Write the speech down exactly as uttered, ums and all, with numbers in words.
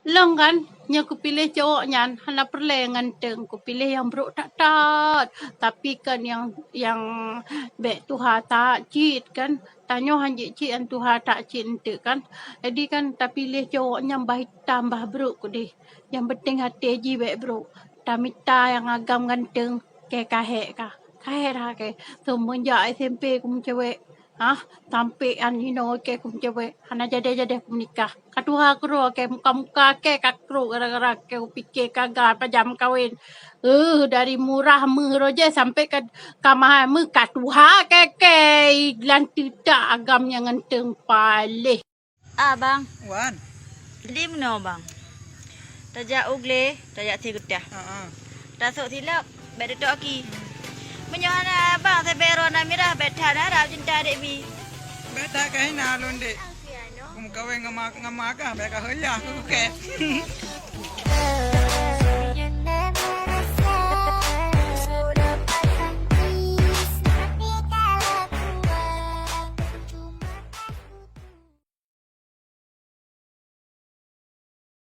Lôn kan, nyang kupiléh cowok nyan hana peureulée ganteng, kupiléh nyang brok that-that. Tapi kan nyang, nyang bék tuha that cit kan, tanyoe hanjeuet cit nyang tuha that cit eunteuk kan. Jadi kan tapiléh cowok nyang bah itam bah brok keudeh. Nyang penting até jih bék brok. Tamita nyang agam ganteng, keu ka hék ka. Ka hék dah keu. Semenjak S M P kumeucewek. Hah, sampoe an inoe keu kumeucewek, hana jadi-jadi kumeunikah. Ka tuha keudroe keu muka-muka keu ka krok gara-gara keu pike ka ga pajan kawen. Eh, dari murah meuh roje sampoe ka, ka mahai meuh ka tuha keu keu. Ih, glanteue that agam nyang ganteng paléh. Ah, bang. Wan. Jadi meunoe, bang. Tajak u glé, tajak sie geutah. Ha ah. Tasok silop, bék dutok aki. Meunyoe hana abang, sabe roh na mirah, bék that na rab cinta dek mi. Bék that ka hina lôn dek. Kumeukawen ngon ma, ngon ma kah, bék ka hoyah kukée.